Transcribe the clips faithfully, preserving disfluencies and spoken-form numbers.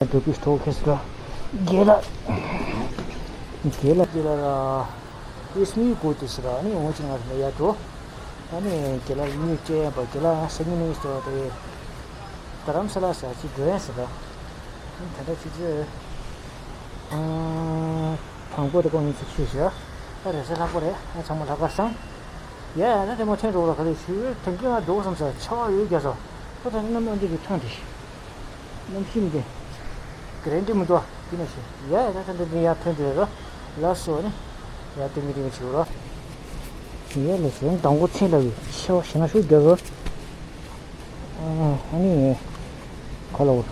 འགྲོ་དུས་ཐོག་ཁེ་སི་ར། རྒན་ལགས། རྒན་ལགས་རྒན་ལགས་ར། ཨིས་མི་གོ་དུས་ར་ནི་འོང་ཅིག་ང་ལ་ཡ་འགྲོ། ཨ་ནི་རྒན་ལགས་མྱུར་སྐྱེལ་ཡ་པ་རྒན་ལགས་ང་སང་ཉིན་ནས་སྟོད་དེ། རྡ་རམ་ས་ལ་ས་ཅིག་འགྲོ་ཡ་ཟེར་ར། ཨ་ནི་ད་ལྟ་ཆུ་ཚོད། ཨ། དང་པོ་དེ་ཀོང་ཉིན་ཚིག་ཤོད་ཤོད། ད་རེས་གཟའ་ལྷག་པ་རེད། ཨ་ཚང་མ་ལྷག་པར་བཟང་། ཡ་ཡ་ད་དེ་མོ་ཐོན་འགྲོ་བ་ག་ལེ་ཞུ། དོན་རྐྱེན་ང་འགྲོ་བསམ་ས་ཆར་པ་ཡོད་རྒྱ་སོ། ད་ད་ནི་གནམ་འདི་གི་ཐང་དེ། གནམ་གཤིས་འདི། ག་རེ་འདི་མི་འདུག་ཨ། འདི་ནས་ཤི། ཡ་ཡ་ད་ད་འདི་འདི་ཡར་ཐོན་འགྲོ་ཡ་རོ། ལགས་སོ་ནི། ཡ་ཏིང་གི་ཏིང་གི་བྱེད་རོ། ཡ་ལགས་སོ། དང་པོ་ཚེ་ལ་བའི་ཤ་བ་ཞེ་ན་ཤུགས་རྒྱག་རོ། ཨ་ནི། ག་ལ་འོ།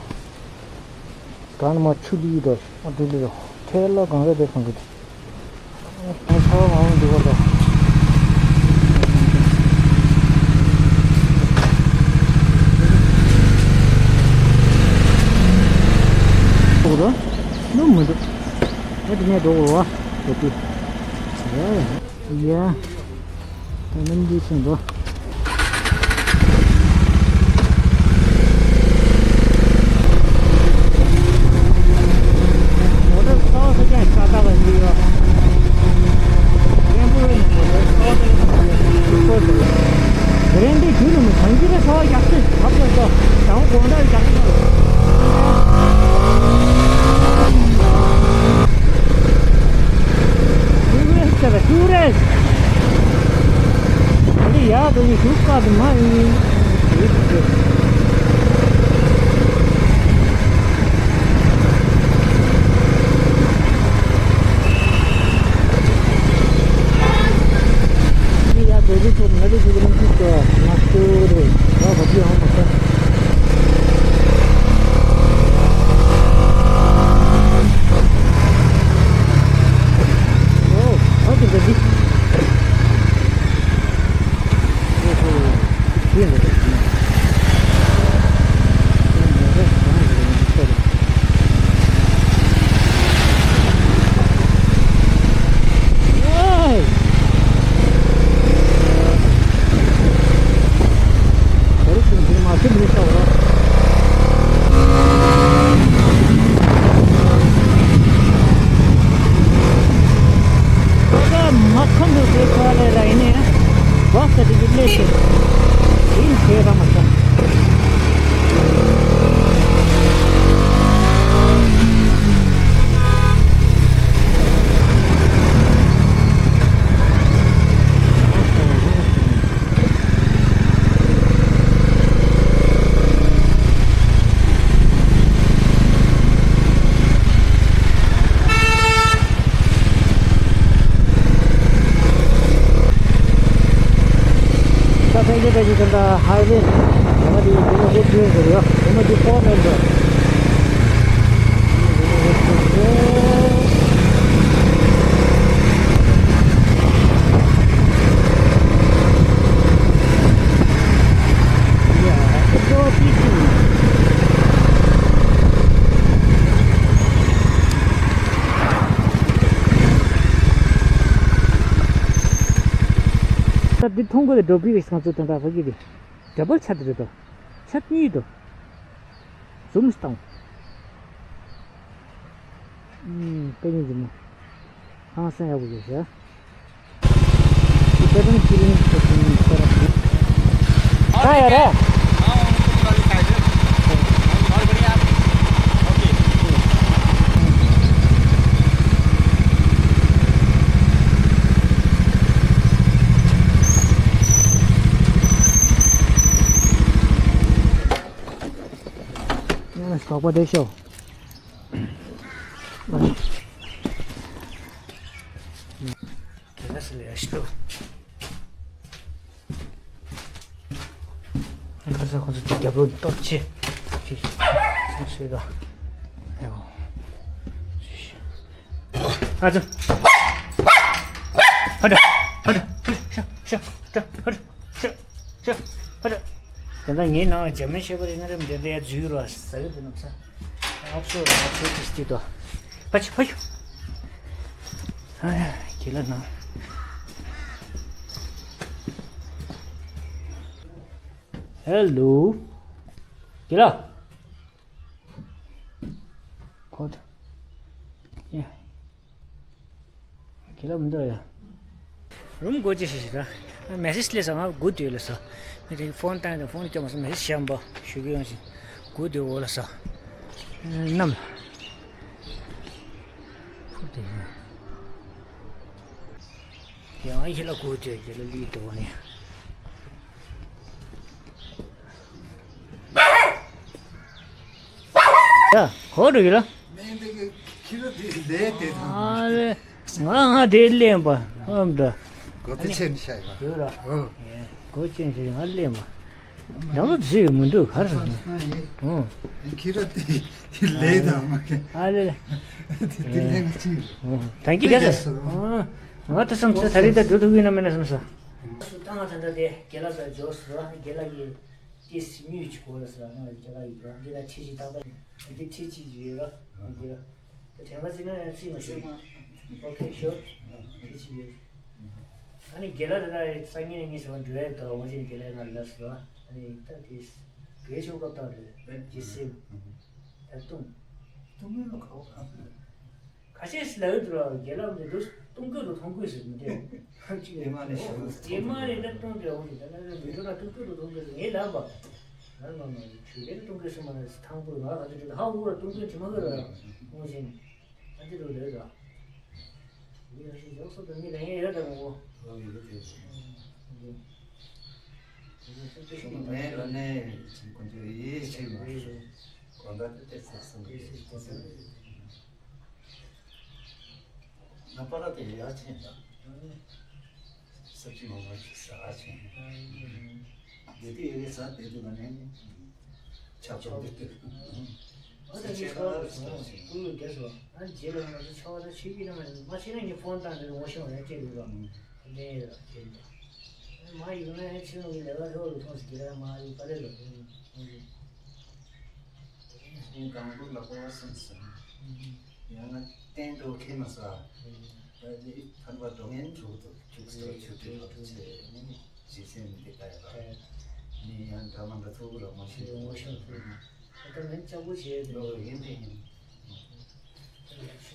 གང་ན་མ་ཆུ་ལི་དོ། ཨ་འདི་ལི་དོ། ཐལ་ལ་གང་རེ་དེ་གང་གི་དེ། ཨ་ཚ་བ་མ་འོང་འདི་བ་དོ། འདུག་རོ། ནུབ་མི་འདུག་ཨ་དེ་ནས་འགྲོ་དགོས་རོ། འགྲོ་དུས། ཡ་ཡ། ད་ནམ་རྒྱུན་ཆེན་པོ། མོ་ཊ་ས་ས་ཀྱང་ཤ་སྟག་ལ་ཡོད། རན་པོ་རེད། མོ་ཊ་ས་ས་ཀྱང་ཡོད། རན་པོ་རེད། རེད་འདི་རྒྱུ་རུ་མི་གང་གི་རེད། ས་བ་རྒྱག་ཚེ་ཐབ་ལ་ཏོ་དང་པོ་དགོང་དག་རྒྱག་ཚེ། ཤུགས་རེད་ཟེར། ཤུགས་རེད། ཨ་ནི་ཡག་དོ་ནི་ཤུགས་དཀའ་དུ་མ་ཡིན། ཡ་དེ་རིགས་ཚོ་ང་རིགས་ཀྱི་རིམ་གྲོ་ང་ཚོ་རེད། ང་བ་ཅི་ཡང་མ་ཤེས། ཨོ། ཨ་ཅེ་འདི། ཨོ་ཧོ། ཅི་འདི་རེད། ད་ཕན་ཆད་ད་ཅིག་ད་ལྟ་ཧའི་ཝེ་ཡང་ན་དེ་ཡི་དེ་ནས་ཧོབ་ཐོན་ཟེར་ཡོད། དེ་མ་དེ་ཕོར་ལེན་འགྲོ། ད་འདི་མཐོང་གི་འགྲོ་བི་གི་ང་ཚོ་དོན་དག་ཕ་གི་དེ་འདྲ་པར་ཆ་དེ་རེད་དོ། ཆ་གཉིས་དོ། ཟུམ་སྟངས། ཨུམ། དཔེ་ཉིན་གྱི་མོ། ཧང་སང་ཡག་པོ་ཡོད་ཤག་ད་ཡ་ར། དོགས་པ་བསྡད་ཤོག་དེ་ལ་སི་ལ་ཡ་ཤི་ཏོ། ཁ་ས་ཁོ་ཚོ་རྒྱབ་ལོགས་སྟོབས་ཆེ། ཅི་ཞིག་ཟེར་དོ། ཨ་ཙི། ཧ་ད། ཧ་ད། ཧ་ད། ཧ་ད། ཤ། ཤ། ཧ་ད། ཤ། ཤ། ཧ་ད། དེ་འདྲ་ངའི་ནང་ལ་འཇར་མན་ཤེ་ཕར་ཌི་ཡིན་ན་རེད། འདི་འདྲ་ཡ་འཛུལ་རོགས་ཟེར་གི་འདུག་ས། ཨོག་སོ་ཨོག་སོ་ཏིས་ཏི་དོ། ཕ་ཆུ་ཕ་ཆུ། ཨ་ཡ་ཁྱེད་ལ་ན། ཧེ་ལོ། ཁྱེད་ལ། ཨོ་ད། ཡ། ཁྱེད་ལ་མི་འདུག་ཡ། རུམ་སྒོ་ཅི་ཞིག་ཞིག་ད། མེ་སེ་ཇི་སླེབས་སོང་། ང་སྒུག་སྡོད་ལ་སོ། མི་དེ་ཕོན་བཏང་དང་ཕོན་སྐྱོ་མ་སོང་། མེ་སེ་ཇི་བཤད་པ་ཞུ་གི་ཡོང་ཞིག་སྒུག་སྡོད་འོ་ལ་སོ། ནམ། ཕུག་དེ། ཡང་ཨི་ལ་གོ་ཅེ་ཅེ་ལ་ལི་ཏོ་ནི། ཡ། གོ་འགྲོ་ཡི་ལ། མེ་འདི་གི་ཁྱི་ར་དེ་ལས་དེ་དང་། ཨ་ལེ། ང་ང་དེ་ལེན་པ་ཨམ་ད། གོ་དེ་ཆེན་ཤ་ཡ། ཡོད་ར། ཨོ། གོ་ཆེན་ཤ་ང་ལེན་པ། འདྲ་མོ་བཟོས་མི་འདུག་ག་རེ་ཟེར་ན། ཨོ། ཁྱི་ར་དེ་དེ་ལས་དང་མ་ཁེ། ཨ་ལེ་ལེ། དེ་དེ་ལས་ང་ཅི། ཨོ། ད་གི་དེ་རེད། ཨོ། ང་ད་བསམ་ཚེ་ད་རེས་ད་འགྲོ་ཐུབ་ཀྱི་ན་མེད་ན་བསམ་ས། སུ་བཏང་བ་ད་ལྟ་དེ་རྒན་ལགས་ད་འཇོག་སུ་ར་རྒན་ལགས་ཀྱི་དེ་སི་མིའུ་ཅིག་གོ་ལ་ཟེར་ང་རྒན་ལགས་ཡིན་ར་འདི་ད་ཁྲི་ཅིག་ཏག་ཏག་ཡིན་འདི་ཁྲི་ཅིག་ཡོད་ར་འདི་ར། དྲན་པ་བརྩིས་ན་ཡང་བརྩིས་མ་ཤེས། ཨོ་ཁེ་ཤོར། དེ་ཅི་ཡོད། ཨ་ནི་རྒན་ལགས་དེ་ལ་སང་ཉིན་གཉིས་སུ་འགྲོ་ཡས་དང་འོང་ཞིང་རྒན་ལགས་ང་ལ་སོ། ཨ་ནི་ད་དེ་རྒས་ཆོག་སྐབས་དང་རེད་ཇི་སེམས་ད་ལྟུང་། ལྟུང་མིན་ལ་ཁ་བ་ཁ་ཁ་ཤས་ལ་ཡོད་དུ་ར་རྒན་ལགས་འདི་འདུག་ལྟུང་དགོས་རུ་མཐོང་དགོས་ཟེར་མི་འདྲ། ཅི་ཡེ་མ་ནི་ཤོར། ཡེ་མ་ནི་ད་ལྟུང་དེ་འོང་ཞིང་ད་ལྟ་མི་འགྲོ་ན་ལྟུང་དགོས་རུ་མཐོང་དགོས་ཟེར་ངས་ལབ་པ། ང་ང་ང་ཆུ་རེ་གཏོང་གི་སེམས་མ་ནས་ཐང་པོ་ང་ག་ཚོད་ཧ་འུ་ར་གཏོང་གི་དྲི་མ་གི་ར་མོ་བཞིན་ཨ་ཅི་རུ་རེད་ར། མི་ཡག་ཤི་ཡག་སོ་དང་མི་ལ་ཡང་ཡོད་དང་ངོ་། ཨོ་ཡོད་དེ། ངའི་རོ་ནས་ཁོང་ཚོས་ཡིད་ཆེས་མ་གོ་འདྲ་དེ་དེ་ཚོ་གསུང་གི་ཡིད་ཆེས་གོ་ཚོད་རེད། ང་པ་ར་དེ་ཡ་ཆེན་དང་། སབ་ཅི་མང་བ་ཞིག་ཟ་ཆེན། དེ་དུས་ཡོད་ས་དེ་དུས་ང་ནས་ཆབ་ཆོག་དེ་དུས། ཨ་ད་ནི་ཆོག་སོང་ཀུན་ལ་རྒྱ་སོ་ཨ་རྗེས་ལ་ང་ཚོ་ཆོག་ད་ཆོས་ཀྱི་རང་མ་ཆེ་ན་ངས་ཕོན་བཏང་དེ་ངོ་ཤེས་བ་ཡ་ཅེ་རུ་ར་ལེ་ར་ཅེ་རུ་ར། མ་ཡིན་ན་ཡང་ཆེ་ནོ་གི་ལས་ཀ་ཧྲོ་རུ་ཐོངས་སི་གི་ར་མ་ཡིན་པ་ལེ་ར་ཨུ་ཨུ། ཨིན་གང་དུ་ལ་གོ་བ་སེམས་སེམས། ཡང་ན་གཏན་དུ་ཁེ་མ་ས། ད་ཅི་ཐར་པ་འགྲོ་ངན་འགྲོ་འདུག་ཅུག་སོ་ཆུ་ཏི་ལོ་ཆེ་ནི་ཇི་སེམས་འདི་ལྟ་ཡ་ལ། ནི་ཡང་འདྲ་མ་འདྲ་ཐུག་ར་མ་ཤེས་ངོ་ཤེས་ཐུག་ད་མེད་ལྕགས་པོ་བྱས་ལོ་ཡིན་པས་ཡིན།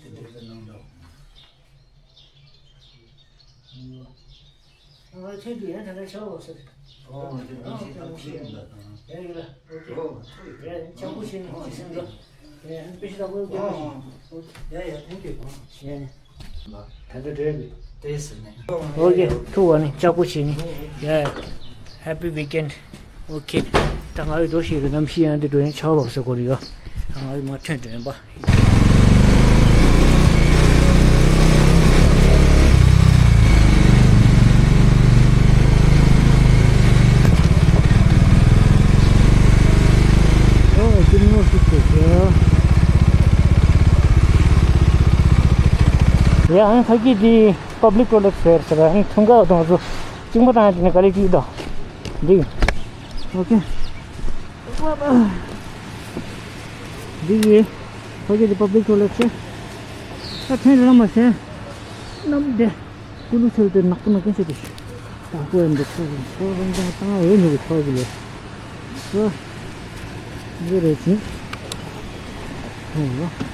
དེ་འདྲ་གནང་འདུག་ང་ཐོན་དུས་ཡང་ད་ལྟ་ཆར་བབས་ཟེར། ཨོ་དེ་ནང་བཞིན་ཨ་ཁུལ་ཡིན་ལ་དང་། ཡ་ཡོད་ལ་ཨོ་ཁེ། ཨོ་ཡ་ཡ་ལྕགས་པོ་བྱས་ནས་ཅི་སེམས་འགྲོ། ཡ་ཡ་དཔེ་ཤི་ད་ཨོ་ཁེ། ཨོ་ཡ་ཡ་ཐེང་ཀིའུ་ཨོ། ཡ་ཡ་ད་ལྟ་འགྲོ་ཡ་མེད། དེ་ཟེར་ནས། ཨོ་ཁེ་ཐུག་པ་ནི་ལྕགས་པོ་བྱས་ནས། ཡ་ཡ། Happy weekend. ཨོ་ཁེ། ད་ང་ཡི་འགྲོ་ཞིག་རེད། གནམ་གཤིས་ཡང་འདི་འགྲོ་ཡང་ཆར་བབས་ཟེར་གོ་རེད་ཡ། ད་ང་ཡི་མ་ཐོན་འགྲོ་ཡིན་པ། ཡ་ཨང་ཁ་ཀི་འདི་པབ་ལིག་ཊོ་ལེཊ་ཟེར་ཟེར་ཨང་ཐུང་ག་དང་ཚོ་གཅིག་མ་བཏང་དེ་ནས་ག་ལེ་ཀི་དང་འདི། ཨོ་ཁེ། འདི་ཡི་ཕ་གི་དེ་པབ་ལིག་ཊོ་ལེཊ་ཆེ། ད་ཐེངས་རེ་ལ་མ་ཟེར། གནམ་བདེ། ཀུ་ལུ་ཚོད་དེ་ནག་པོ་ནག་པོ་ཆེ་དེ། དང་པོ་ཡང་འདུག་ཚོད་ཀྱི་ཚོད་རང་དང་བཏང་འོས་མི་གི་ཚོད་ཀྱི་ལས། ཚོད། འདི་རེད་ཅིང་། ཧོ།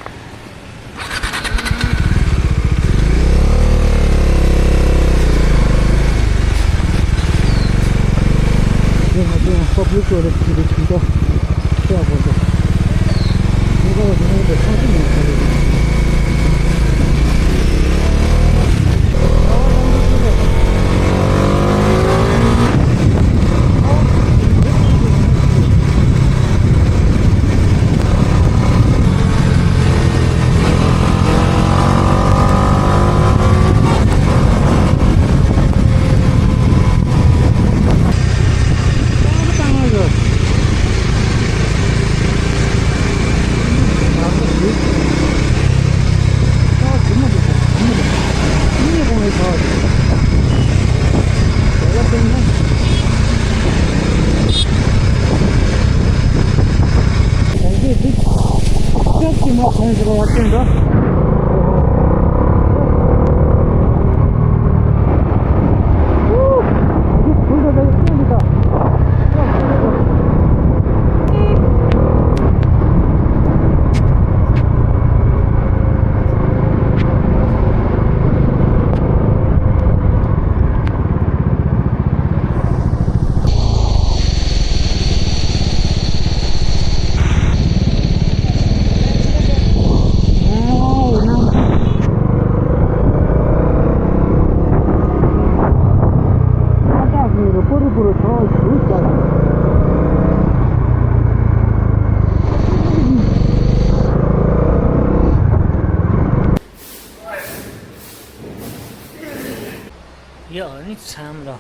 མཚམས་ལ།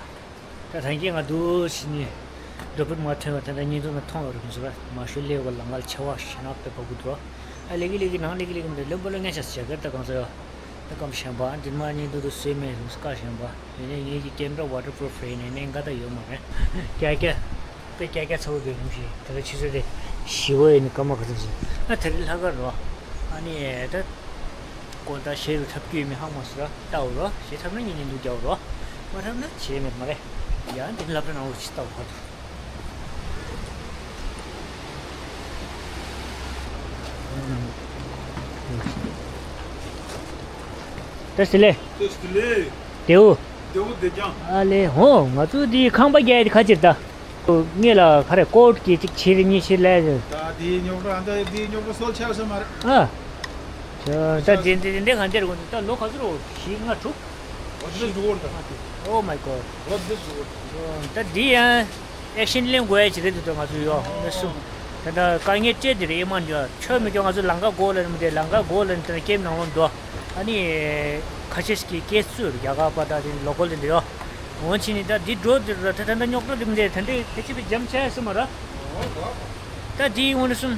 ད་ཐང་གི་ང་འདུག་ཕྱི་ནས་འགྲོ་ཕུད་མ་ཐོན་པ་ད་ལྟ་བརྙན་ཐུང་ན་མཐོང་བ་རུ་མི་འཛུལ་བ་མ་ཤོད་ལེ་བ་ལ་ང་ལ་ཆེ་བ་ཞེ་ན་པེ་པ་གུ་འགྲོ། ཨ་ལེ་གི་ལེ་གི་ནང་ལེ་གི་ལེ་གི་འདི་ལོན་པོ་ལོ་ངན་ཤ་ཞེ་གར་ད་གང་ཚོ་ཡོད། ད་གམ་ཞན་པ་འདི་མ་བརྙན་ཐུང་དུ་བཟོས་མེད་རུང་སྐར་ཞན་པ་ཡིན་ནའི་ངེད་ཀྱི་ཀེམ་ར་ཝ་ཊར་པུ་རུ་ཕི་རེ་ཡིན་ནའི་ནས་འགའ་ད་ཡོད་མ་རེད། ཀྱ་ཀྱ། དཔེ་སྐྱ་སྐྱ་ཚ་བོ་དེ་རིམ་བཞིན་དེ་ལ་ཕྱི་ཚོད་དེ་ཞི་བོ་ཡིན་ནི་སྐར་མ་ག་ཚོད་ཟིན་ཨ་དེ་རིང་ལྷག་ག་རོ། ཨ་ནི་ད་ཀོ་ད་ཤེས་རུ་ཐབས་སྐྱོ་མི་ཧང་མ་སུ་ར་ལྟ་འོ་རོ་ཞེས་ཐབས་ན་ཉིན་ཉིན་འདུག་རྒྱག་རོ། མ་ཐབས་ན་བྱེད་མེད་མ་རེད། ཡ་འདི་ལབ་ར་ནང་ལོ་ཕྱི་ལྟ་བ་ཕར་དུ། ད་སི་ལེ། ད་སི་ལེ། དེའུ། དེའུ་དེ་ཀྱང་། ཨ་ལེ་ཧོ་ང་ཚོ་འདི་ཁང་པ་རྒྱག་ཡ་དེ་ཁ་ཕྱིར་ད། ངེད་ལ་ཁ་རེ་ཀོ་ཊི་གི་གཅིག་ཕྱིར་གཉིས་ཕྱིར་ལས། ད་དེའི་རྙོག་དྲ་ཨ་ད་དེའི་རྙོག་དྲ་སོལ་ཆགས་ས་མ་རེད། ཨ། ད་དེ་འདི་འདི་གང་འདིར་གོ་འདི་ད་ལོ་ག་ཚོད་རོ་བཞི་ལྔ་དྲུག What is this door? Oh my god. What this door? ད་འདི་ཡང་ཨེག་ཤན་ལེན་དགོས་ཡ་ཅིག་རེད་འདུག་ད་ང་ཚོ་ཡོ་ནས་སུ། ད་ད་དཀའ་ངལ་སྤྲད་དེ་རེད་ཨེ་མ་འདི་ཡ་ཆོས་མི་སྐྱོ་ང་ཚོ་ལང་ཀ་གོ་ལ་ནི་མི་དེ་ལང་ཀ་གོ་ལ་ནི་ད་ཀེམ་ནང་ལོགས་འདུག་ཨ་ནི་ཁ་ཤས་ཀྱི་སྐད་ཚུར་རྒྱ་གར་པ་ད་དེ་ལོ་ཀལ་དེ་འདི་ཡོ། འོང་ཕྱིན་ནི་ད་འདི་འགྲོ་འདི་ར་ད་ད་ད་རྙོག་དྲ་འདི་མི་འདི་ད་འདི་ཕལ་ཆེར་བི་འཇམ་ཆ་ཡ་སུ་མ་ར། ད་འདི་འོང་ནི་སུམ།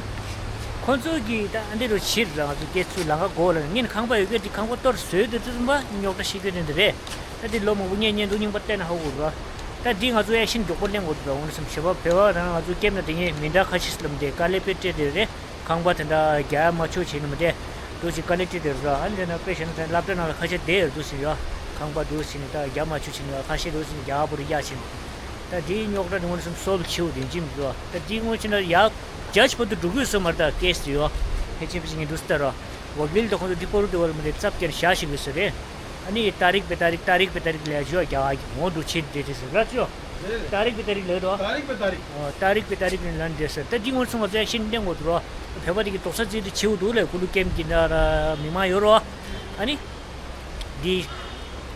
ཁོང་ཚོ་གི་ད་འདི་རུ་ཕྱིར་ར་ང་ཚོ་སྐྱེ་ཚུལ་ལང་ཀ་གོ་ལ་ངས་ནི་ཁང་པ་ཡོད་གི་འདི་ཁང་པ་གཏོར་བཟོས་འདི་དུ་སུམ་པ་རྙོག་དྲ་ཤི་གི་འདི་འདི་རེད། ད་འདི་ལོ་མང་པོ་ངས་བརྙན་ཐུང་རྙིང་པ་བལྟས་ན་ཧ་གོ་ར། ད་འདི་ང་ཚོ་ཨེག་ཤན་མགྱོགས་པོ་ལེན་དགོས་འདུག་ད་འོང་ནི་སུམ་བྱེད་པ་བོད་པ་དང་ང་ཚོ་སྐྱེབ་ན་དེ་ངས་མི་འདྲ་ཁ་ཤས་ལམ་དེ་དཀའ་ལས་དཔེ་སྤྲད་དེ་རེད། ཁང་པ་དེ་འདྲ་རྒྱག་མ་ཆོག་བྱས་ནི་མི་འདྲ། འདུག་ཅིག་དཀའ་ལས་སྤྲད་དེ་རུ་ཟ་ཨ་འདྲ་ན་དཔེ་བཤད་ན་ད་སློབ་གྲྭ་ནང་ལ་ཁ་ཤས་བསྡད་ཡོད་འདུག་ཟིན་ཡོད། ཁང་པ་འདུག་ཟིན་ད་རྒྱག་མ་ཆོག་ཕྱིན་ཡོད་ཁ་ཤས་འདུག་ཟིན་རྒྱག་པོ་རུ་རྒྱག་ཕྱིན། ད་དེའི་རྙོག་དྲ་དེ་ངོ་སུམ་སོལ་བ་ཆེའུ་དེ་འཇིམ་འདུག་ད་དེའི་ངོ་ཕྱིན་ན་ཡག་ཇཇ་བར་དུ་འགྲོ་དགོས་སོ་མ་རེད་ད་ཀེས་དེ་ཡོད། ཕལ་ཆེར་ཕལ་ཆེར་ངས་འདུག་སྟེ་རོ། ཝ་གིལ་དང་ཁོང་ཚོ་འདི་པོ་རུ་དེ་བར་མི་རེད་ཙབ་ཀྱང་བཞག་ཞིག་དགོས་སོ་རེད། ཨ་ནི་ཏ་རིག་པའི་ཏ་རིག་ཏ་རིག་པའི་ཏ་རིག་ལས་ཞུ་རྒྱག་གི་འོང་འདུག་ཆེད་དེ་དེ་ཟེར་ར་ཅོ། ཏ་རིག་པའི་ཏ་རིག་ལས་དོ། ཏ་རིག་པའི་ཏ་རིག་ཨོ་ཏ་རིག་པའི་ཏ་རིག་ནི་ལན་འདྲེ་ཟེར་ད་འདི་ངོ་སུམ་ང་ཚོ་ཡ་ཤིན་ཏེ་ངོ་དུ་རོ། བོད་པ་དེ་གི་རྡོག་རྩ་རྩེ་དུ་ཆེའུ་འདུག་ལས་ཀུ་ལུ་ཀེམ་གི་འདྲ་ར་མི་མང་ཡོད་རོ། ཨ་ནི། འདི།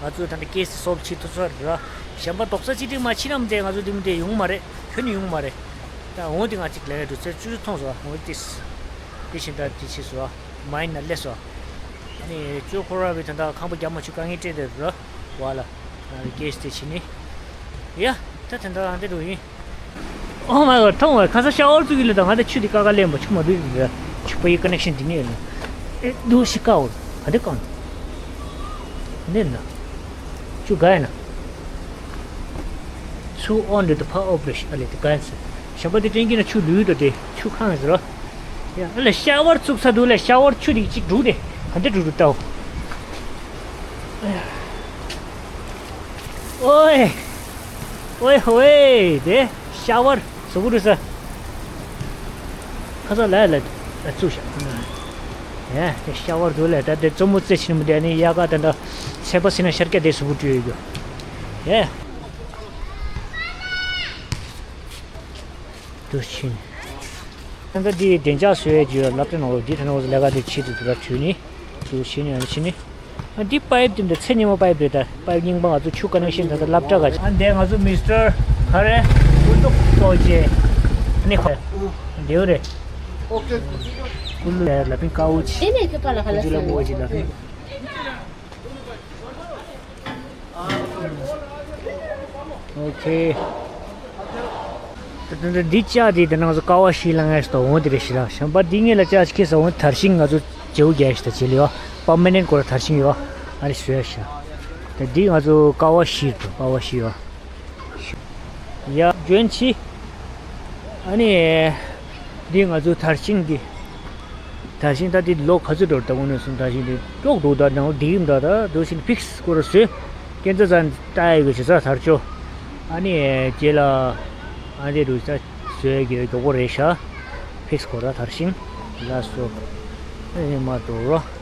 ང་ཚོ་ད་ལྟ་ཀེས་སོབ་ཆེ་ཐུབ་ས་རེད་ར། གཞན་པ་རྡོག་རྩ་གཅིག་སྒྲིལ་མ་ཕྱི་ནམ་དེ་ང་ཚོ་འདི་མི་དེ་ཡོང་མ་རེད་ཁྱོན་ནས་ཡོང་མ་རེད། ད་འོང་དེ་ང་གཅིག་ལས་འགྲོ་ཚེ་བཅུ་ཐོང་སོ་འོང་དེ། དེ་བཞིན་ད་དེ་ཆེ་སོ། མ་ཡིན་ན་ལས་སོ། ཨ་ནི་ཅོ་ཁོ་ར་བའི་ད་ལྟ་ཁང་པ་རྒྱ་མ་ཆུ་དཀའ་ངལ་སྤྲད་དེ་ར། བ་ལ། ང་རི་ཀེས་དེ་ཕྱི་ནི། ཡ། ད་ད་ལྟ་ཨ་འདི་འགྲོ་ཡིན། Oh my god མཐོང་བ་ཁ་ས་ཤ་ཝར་བཙུགས་ཀྱི་ལ་དང་ང་ད་ཆུ་དེ་ཀ་ཀ་ལེན་པ་ཆུ་མ་འདུག་ཡིན་ར། ཆུ་པ་ཡི་ཀ་ནེག་ཤན་དེ་ནས་ཡོད་ལ། ཨེ་འདུག་ཤི་ཀ་འོ། ག་འདི་ཀང་། འདི་ན། ཆུ་ག་ཡ་ན། ཆུ་ཨོན་འདི་དུ་ཕ་ཨོ་པ་རེ་ཤ་ཨ་ལེ་དེ་ག་ཡ་ན་ཟེར། ཞམ་པ་དེ་དྲན་གྱི་ན་ཆུ་ལུས་དོ་དེ་ཆུ་ཁང་ཟེར་རོ། ཡ་ཨ་ལེ་ཤ་ཝར་བཙུགས་ས་འདུག་ལེ་ཤ་ཝར་ཆུ་དེ་གཅིག་འགྲུག་དེ་ག་འདི་འགྲུག་འགྲུག་ལྟའོ། ཨོའེ། ཨོའེ་ཧོའེ། དེ་ཤ་ཝར་གཟུགས་པོ་རུ་ས། ཁ་ས་ལ་ལ་བཙུགས་ཤག་ཡ་དེ་ཤ་ཝར་འདུག་ལ་ད་དེ་གཙོ་མོ་རྩེ་ཕྱིན་མི་དེ་ནི་དབྱར་ཁ་ད་ད་ཚད་པ་ཟིན་ན་ཤར་སྐྱ་དེ་གཟུགས་པོ་བཀྲུས་ཡོད་རྒྱུ། ཡ། དུ་ཕྱིན། ད་ལྟ་འདི་བདེ་འཇགས་བཟོ་ཡས་ཀྱི་སློབ་གྲྭ་ནང་ལོགས་འདི་ཐ་ན་འོ་ལས་ཀ་འདི་བྱེད་དུ་འདུག་ལ་བྱོས་ནི། ཚུར་ཕྱིན་ནས་ཡང་ཕྱིན་ནི། ཨ་འདི་པའིབ་འདི་འདྲ་ཚེ་སྔོན་མ་པའིབ་རེད་ད། པའིབ་རྙིང་པ་ང་ཚོ་ཆུ་ཀ་ནེག་ཤན་ད་ལྟ་སློབ་གྲྭ་ག་ཨ་འདས་ང་ཚོ་མི་སི་ཊར་ག་རེ། ཀུན་ཏོག་ཏོ་ཅེ། ཨ་ནི་ཁོ། འདེའུ་རེད། ཀུ་ལུ་ལ་ལ་པིན་ཀའུ་ཆི། དེ་ནས་ཁྱོད་པ་ལ་ཁ་ལ་ཀུ་ལུ་ལ་མོ་ཅི་ལ་པིན། ཨོ་ཁེ། ད་ད་ད་འདི་ལྕགས་དེ་དེ་ནང་ཚོ་ཀ་བ་ཤི་ལ་ངས་ཏོ་འོང་དེ་རེ་ཤི་ལ་ཞམ་པ་འདི་ངས་ལ་ལྕགས་ཁེ་ས་འོང་དར་ཤིང་ང་ཚོ་བྱེའུ་རྒྱལ་ཤི་ད་བྱེད་ལ་ཡོ་པར་མ་ནེན་ཊི་སྐོར་དར་ཤིང་ཡོ་ཨ་རེ་ཤོད་ཤ། ད་འདི་ང་ཚོ་ཀ་བ་ཤི་ཏོ་ཀ་བ་ཤི་ཡོ། ཡ་ཇོན་ཆི། ཨ་ནི། འདི་ང་ཚོ་དར་ཤིང་འདི། དར་ཤིང་ད་འདི་ལོ་ག་ཚོད་འགྲོ་ལྟ་བུ་ནས་སོང་དར་ཤིང་འདི་ཀྱོག་འགྲོ་ད་ནང་འདི་ཡིན་ད་ད་འདུག་ཤིང་ཕིགས་སྐོར་བཟོས། སྐྱེ་འཚར་ཙང་ལྟ་ཡི་གི་བྱེད་ས་དར་ཆོ། ཨ་ནི་རྗེས་ལ་ཨ་འདི་རུ་ས་བཟོས་གི་མགྱོགས་པོ་རེད་ཤག་ཕིགས་སྐོར་ད་དར་ཤིང་ལ་སོ། ཨེ་མ་འགྲོ་རོ།